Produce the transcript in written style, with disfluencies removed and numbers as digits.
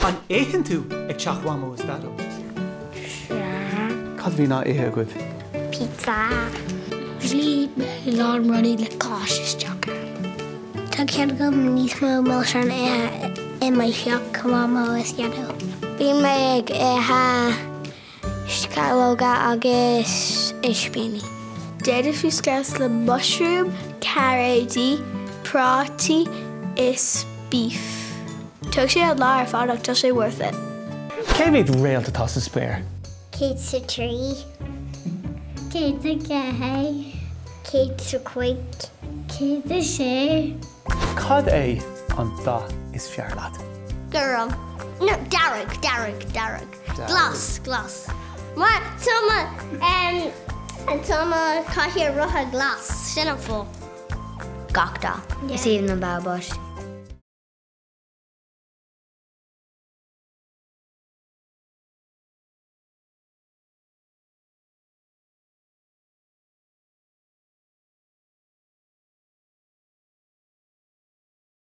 An itheann tú ag teach Mhamó is Daideo? Sea. Cad a bhíonn á ithe agaibh? Pizza. Usually a lán rudaí le cáis isteach ann. Tá cead agam níos mó milseáin a ithe i mo theach Mamó is Daideo. Bíonn mé ag ithe sceallóga agus ispíní. Déanaim scouse le mushroom, cairéidí, prátaí is beef. Tóg sé an lá ar fad ach tá sé worth it. Cé mhéad réalt atá sa spéir? 103. 104. 105. 106. Cad é an dath is fearr leat? Gorm. No, dearg, dearg, dearg. Glas, glas. Mar tá mo, em, tá mo cathaoir rotha glas, sin an fáth. Gach dath. Is aoibhinn liom Babble.